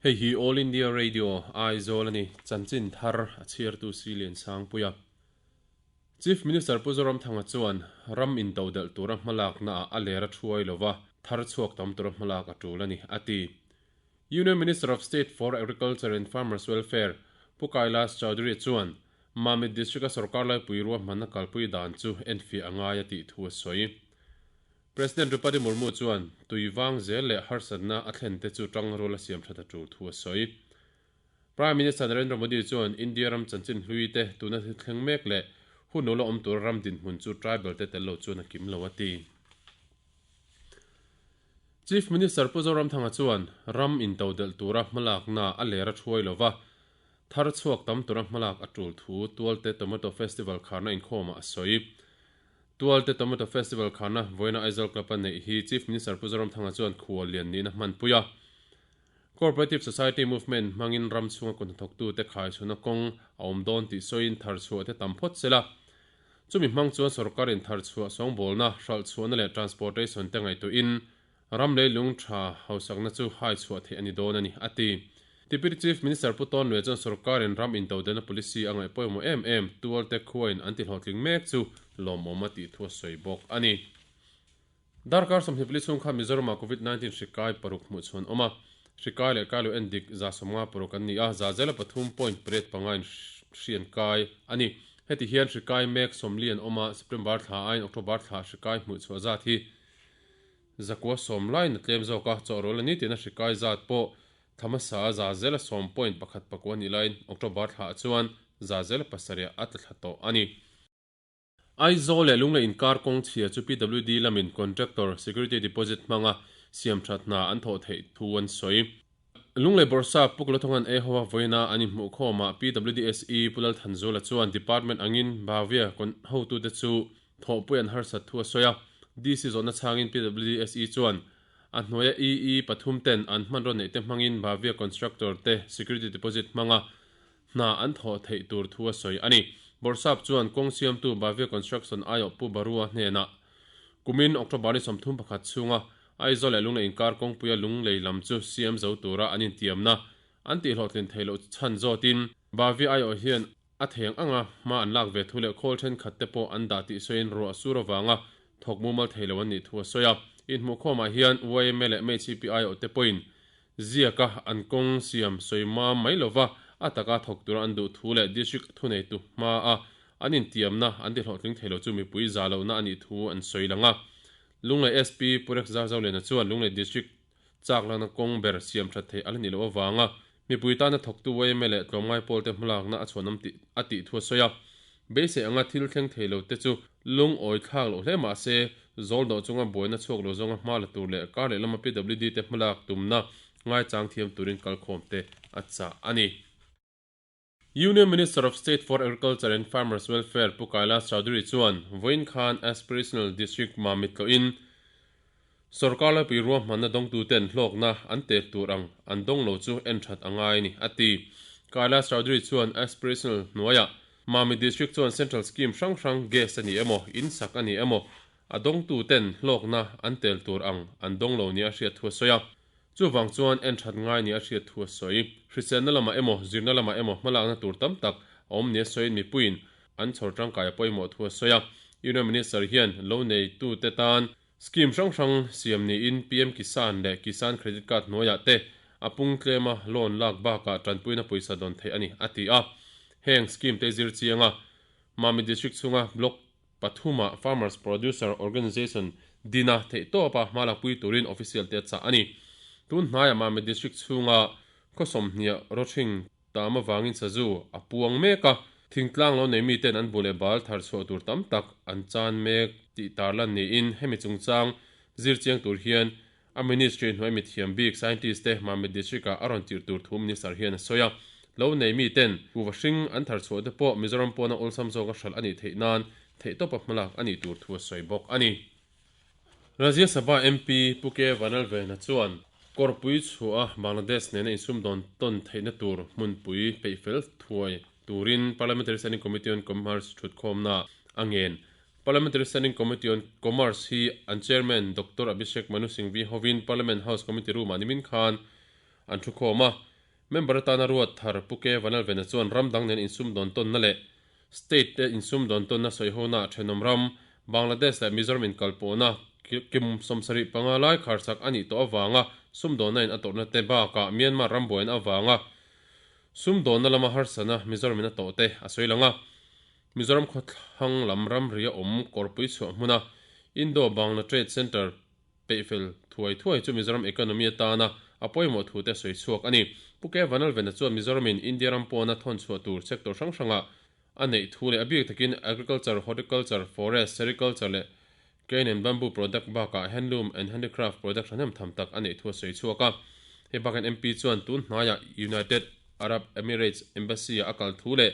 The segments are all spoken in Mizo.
Hei hi All India Radio, Aizawl a ni. Chanchin thar a chhiartu Silian Sangpuia. Chief Minister Pu Zoramthanga chuan ram intodelh tura hmalaknaah a ler a thuai lova, thar chhuak tam tura hmalak a tul a ni, a ti. Union Minister of State for Agriculture and Farmers Welfare Pu Kailash Chaudhary chuan Mamit District-a sorkar laipui ruahmanna kalpui dan chu enfiah a ngai a tih thu a sawi. President Droupadi Murmu chuan tui vang zel leh harsatna a thlen te chu tangrual a siam that a tul thu a sawi. Prime Minister Narendra Modi chuan India ram chanchin hlui te tuna thil thleng mek leh hun lo la awm tura ram dinhmun chu tribal te tel lo chuan a kim lo a ti. Chief Minister Pu Zoramthanga chuan ram intodelh tura hmalakna a ler a thuai lova, thar chhuak tam tura hmalak a tul thu Tualte Tomato Festival kharna inkhawmah a sawi. Tualte Tomato Festival kharna vawiina Aizawl Club a neih hi Chief Minister Pu Zoramthanga chuan khual lian niin a hmanpui a. Cooperative Society Movement hmangin ram chhunga kut hnathawktute khaichhuna kawng a awm dawn tih sawiin tharchhuah te tam phawt sela. Chumi hmang chuan sorkarin tharchhuah sawngbawlna, hralhchhuahna leh transportation te ngaihtuahin ram leilung tha hausakna chu hai chhuah theih a ni dawn a ni, a ti. Deputy Chief Minister Pu Tawnluia chuan sorkarin ram intodelhna policy a ngaih pawimawh em em tualte khuain an tihlawhtling mek chu lawmawm a tih thu a sawi bawk a ni. Darkar 24 chhung khan Mizoramah Covid 19 hri kai paruk hmuh chhuan awm a, hri kai leh kai lo en dik 55 an ni a, za zela pathum point pariat panga in hri an kai a ni. Heti hian hri kai mek 40 an awm a, September thla aiin October thla hri kai hmuh chhuah zat hi zakua sawm laiin a tlem zawk a, chawhrawl a ni tina hri kai zat pawh thla hmasa a za zela sawm point pakhat pakua a nih laiin October thlaah chuan za zela pasarih a tla thla tawh a ni. Aizawl leh Lunglei inkar kawng chhia chu PWD lamin contractor security deposit hmanga siamthat hna an thawh theih thu an sawi. Lunglei Bawrhsa Pu Kulathungan ei hoa vawiina an inhmuhkhawmah PWDSE Pu Lalthanzula chuan department angin Bhavia hotute chu thawhpui an harsat thu a sawi a. DC zawhna chhangin PWDSE chuan a hnuaia EE pathum ten an hmanraw neihte hmangin Bhavia constructor te security deposit hmanga hna an thawh theih tur thu a sawi a ni. Bawrhsap chuan kawng siamtu Bhavya Construction aiawh Pu Barua hnenah kumin October ni 31 chhunga Aizawl leh Lunglei inkar kawngpuia Lunglei lam chu siam zo tura an intiamna an tihhlawhtlin theih loh chhan zawtin Bhavya aiawh hian a theng anga hma an lak ve thu leh khawl thenkhat te pawh an dah tih sawiin ruah sur avanga thawk mumal thei lo an nih thu a sawi a. Inhmuhkhawmah hian yma leh MHP aiawh te pawhin Ziaka an kawng siam sawi mam mai lova a taka thawk tura an duh thu leh District thuneitu hmaa an intiamna an tihlawhtling thei lo chu mipui za lohna a nih thu an sawi lang a. Lunglei SP Pu Rex Zarzoliana chuan Lunglei District chak lakna kawng ber siam that theih a la nih loh avanga mipui tana thawktu yma leh tlawmngai pawlte hmalakna a chhuanawm tih a tih thu a sawi a. Beisei anga thil thleng thei lo te chu lungawi thlak loh hle mah se, zawl dawh chunga buaina chhuak lo zawnga hma la tur leh kar leh lama PWD te hmalak tumna ngaichang thiam turin kalkhawm te a chah a ni. Union Minister of State for Agriculture and Farmers Welfare Pu Kailash Chaudhary chuan vawiin khan Aspirational District Mamit tlawhin sorkar laipui ruahmanna dawngtuten hlawkna an tel tur ang an dawng lo chu en that a ngai a ni, a ti. Kailash Chaudhary chuan Aspirational hnuaiah Mamit District chuan Central Scheme hrang hrang gas a ni emaw, in sak a ni emaw, a dawngtuten hlawkna an tel tur ang an dawng lo nia hriat thu a sawi a. Chuvang chuan en that ngai nia hriat thu a sawi. Hriselna lamah emaw, zirna lamah emaw hmalakna tur tam tak a awm nia sawiin mipuiin an chhawr tangkai a pawimawh thu a sawi a. Union Minister hian lo neitute tan Scheme hrang hrang siam niin PM Kisan leh Kisan Credit Card hnuaiah te a pung tlema loan lak bakah tanpuina pawisa dawn theih a ni, a ti a. Heng scheme te zir chianga Mami District chhunga Block pathuma Farmers Producer Organisation dina theihtawpa hma lakpui turin official te a chah a ni. Tun hnaiah Mami District chhunga khaw sawmhniah rawthring tam avangin sazu a puang mek a, thingtlang lo nei miten an bu leh bal thar chhuah tur tam tak an chan mek tih tarlan niin hemi chungchang zir chiang tur hian a ministry hnuai mithiam bik scientist te Mamit district ah a rawn tirh tur thu minister hian a sawi a. Lo nei miten kuhva hring an thar chhuah te pawh Mizoram pawna awlsam zawka hralh a nih theih nan theihtawpa hmalak a nih tur thu a sawi bawk a ni. Rajya Sabha MP Pu K Vanlalvena chuan kawrpui chhuah a Bangladesh nena insumdawn tawn theihna tur hmunpui peihfel thuai turin Parliamentary Standing Committee on Commerce thutkhawmna a ngen. Parliamentary Standing Committee on Commerce hi an Chairman Doctor Abhishek Manu Singhvi hovin Parliament House Committee Room-ah nimin khan an thukhawm a. Member atana ruat thar Pu Ke Vanlalvena chuan ram dang nen insumdawn tawnna leh State te insumdawn tawnna sawihona thenawm ram Bangladesh leh Mizoram inkalpawhna kim 75 lai kharsak a nih tawh avanga sumdawnna in a tawrhna te bakah Myanmar ram buaina avanga sumdawnna lama harsatna Mizoram in a tawh te a sawi lang a. Mizoram khawthlang lam ramri a awm kawrpui chhuah hmuna Indo-Bangla Trade Centre Peihfel thuai thuai chu Mizoram economy atana a pawimawh thu te a sawi chhuak a ni. Pu Ke Vanlalvena chuan Mizoramin India ram pawna thawn chhuah tur sector hrang hrangah a neih thu leh a bik takin agriculture, horticulture, forest, sericulture leh cane and bamboo product bakah handloom and handicraft product hrahnem tham tak a neih thu a sawi chhuak a. Hei bakin MP chuan tun hnaiah United Arab Emirates Embassy-ah a kal thu leh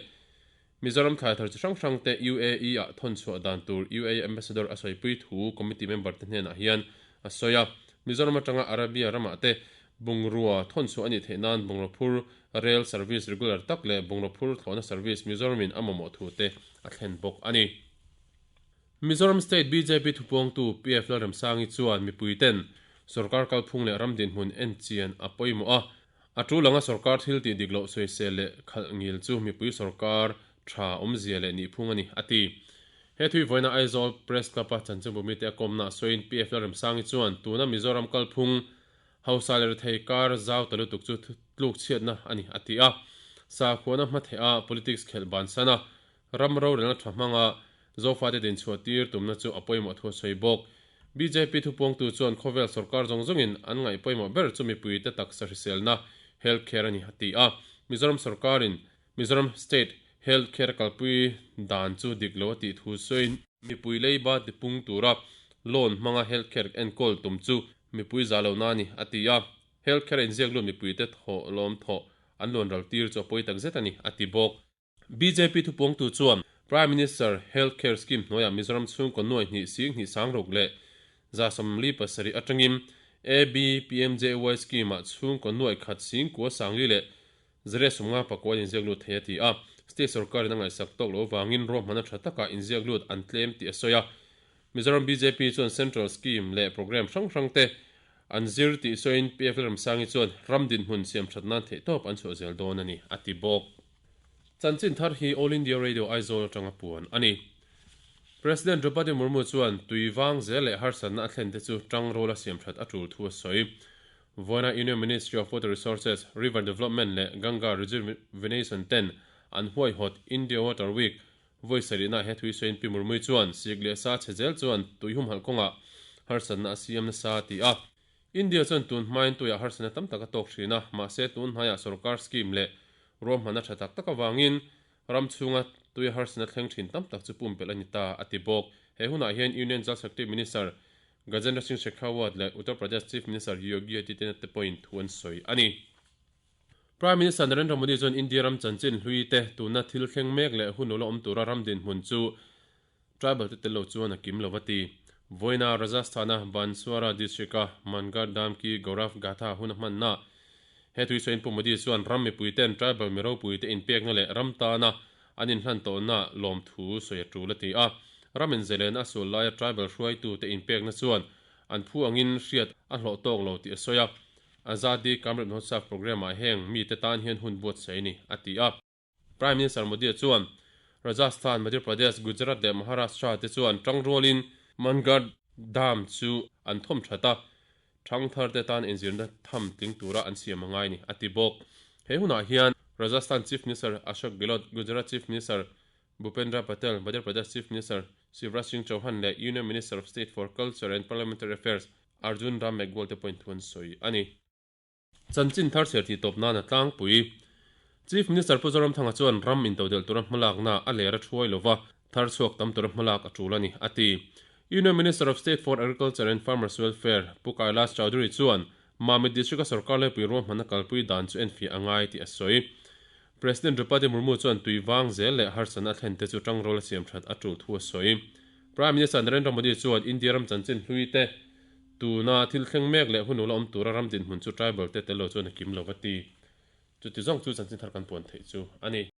Mizoram thlai thar chi hrang hrang te UAE ah thawn chhuah dan tur UAE Ambassador a sawipui thu committee member te hnenah hian a sawi a. Mizoram atanga Arabia ramah te bungrua thawn chhuah a nih theih nan bungraw phur rail service regular tak leh bungraw phur thlawhna service Mizoram in a mamawh thu te a thlen bawk a ni. Mizoram State bjp thupuangtu PF Lalremsangi chuan mipui ten sorkar kalphung leh ram dinhmun enchian a pawimawh a, A tul anga sorkar thil tih dik loh sawisel leh khalh ngil chu mipui sorkar tha awmzia leh nihphung a ni, a ti. He thui vawiina Aizawl Press Club-a chanchinbu mite a kawmna a sawiin PF Lalremsangi chuan tuna Mizoram kalphung hausa leh rethei kar zau ta lutuk chu tluk chhiatna a ni, a ti a. Sakhuana hmatheh a politics khelh bansan a, Ram rorelna tha hmanga Zofate dinchhuah tir tumna chu a pawimawh thu a sawi bawk. Bjp thupuangtu chuan khawvel sorkar zawng zawngin an ngaih pawimawh ber chu mipuite taksa hriselna, health care, a ni a ti a. Mizoram sorkarin Mizoram State Health Care kalpui dan chu dik lo a tih thu sawiin, mipui leiba tipung tura loan hmanga health care enkawl tum chu mipui za lohna a ni a ti a. Health care inziak lut mipuite thawh lawm thawh an luan ral tir chu a pawi takzet a ni a ti bawk. Bjp thupuangtu chuan Prime Minister Health Care Scheme hnuaiah Mizoram chhungkaw nuai hnih sing hnih sang ruk leh 47 atangin ABPMJY Scheme-ah chhungkaw nuai khat sing kua sangli leh 159 an inziak lut thei a ti a. State sorkarin a ngaihsak tawk loh avangin ruahmanna tha takah inziak lut an tlem tih a sawi a. Mizoram bjp chuan Central Scheme leh Programme hrang hrangte an zir tih sawiin PF Lalramsangi chuan ram dinhmun siamthat nan theihtawp an chhuah zel dawn a ni a ti bawk. Chanchin thar hi All India Radio Aizawl atanga puan a ni. President Draupadi Murmu chuan tui vang zel leh harsatna a thlen te chu tang rola siam that a tul thu a sawi. Vawiina Union Ministry of Water Resources, River Development leh Ganga Rejuvenation ten an huaihawt India Water Week vawi sarihna he thui sawiin Pi Murmu chuan sik leh sa chhe zel chuan tui humhalh kawngah harsatna a siam nasa a ti a. India chuan tun hmain tuiah harsatna tam tak a tawk thin a, mahse tun hnaiah sorkar scheme leh ruahmanna tha tak tak avangin ram chhunga tuia harsatna thleng thin tam tak chu pumpelh a ni ta, a ti bawk. He hunah hian Union Jal Shakti Minister Gajendra Singh Shekhawat leh Uttar Pradesh Chief Minister Yogi Adityanath te pawhin thu an sawi a ni. Prime Minister Narendra Modi chuan India ram chanchin hlui te tuna thil thleng mek leh hun lo la awm tura ram dinhmun chu Tribal te tel lo chuan a kim lo va ti. Vawiina Rajasthan-a Banswara district-a Mangarh Dam ki Gaurav Gatha hun a hmanna. He thuisawiin Pu Modi chuan ram mipui ten tribal mi ropui te inpekna leh ram tana an inhlan tawhna lawmthu sawi a tul a ti a. Ram inzelen a sual laia tribal hruaitu te inpekna chuan an phu angin hriat a hlawh tawk lo tih a sawi a. Azadi Ka Amrit Mahotsav programme-ah heng mite tan hian hun buatsaih a ni, a ti a. Prime Minister Modi chuan Rajasthan, Madhya Pradesh, Gujarat leh Maharashtra te chuan tangrualin Mangarh Dam chu an thawm that a, thangthar te tan inzirna tham tling tura an siam a ngai ni, a ti bawk. He hunah hian Rajasthan Chief Minister Ashok Gehlot, Gujarat Chief Minister Bhupendra Patel, Madhya Pradesh Chief Minister Shivraj Singh Chauhan leh Union Minister of State for Culture and Parliamentary Affairs Arjun Ram Meghwal te pawhin thu an sawi a ni. Chanchin thar chhiar tih tawp nan a tlangpui. Chief Minister Pu Zoramthanga chuan ram intodelh tura hmalakna a ler a thuai lova, thar chhuak tam tura hmalak a tul a ni, a ti. Union Minister of State for Agriculture and Farmers Welfare Pu Kailash Chaudhary chuan Mamit District-a sorkar lepui ruahmanna kalpui dan chu enfiah a ngai tih a sawi. President Draupadi Murmu chuan tui vang zel leh harsatna a thlen te chu tangrual a siam that a tul thu a sawi. Prime Minister Narendra Modi chuan India ram chanchin hlui te Tuna thil thleng mek leh hun ula awm tura ram dinhmun chu tribal te tel lo chuan a kim lo va ti. Chuti zawng chu chanchin thar kan puan theih chu a ni.